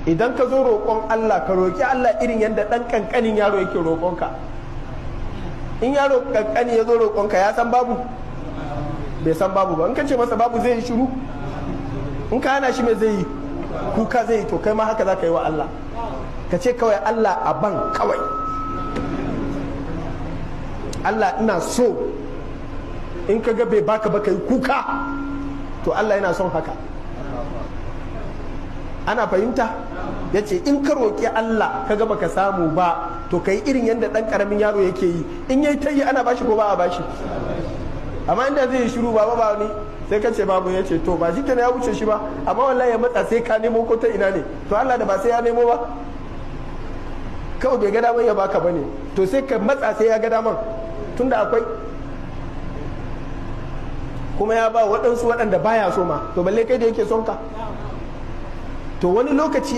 Idan ka zo roƙon Allah, ka roƙi Allah irin yadda ɗan ƙanƙanin yaro yake roƙonka. In yaro ƙanƙani ya zo roƙonka, ya san babu? Bai san babu ba. In ka ce masa babu, zai yi shiru. In ka hana shi, mai zai yi? Kuka zai yi. To kai ma haka za ka yi wa Allah. Ka ce kawai, "Allah, a ban kawai. Allah, ina so." In ka ga bai baka ba, ka yi kuka. To Allah yana son haka. Ana fahimta? Ya ce in ka roƙi Allah ka ga baka samu ba, to ka yi irin yadda ɗan ƙaramin yaro yake yi. In yayi ta yi, ana bashi ko ba a bashi? Amma inda zai yi shiru, "Baba, ba ni," sai ka ce babu, ya ce to ba shi kenan, ya wuce shi ba. Amma wallahi ya matsa sai ka nemo ko ta ina ne. To Allah da ba sai ya nemo ba, kawai bai ga daman ya baka bane. To sai ka matsa sai ya ga daman, tunda akwai, kuma ya ba waɗansu waɗanda baya so ma, to balle kai da yake son ka. To wani lokaci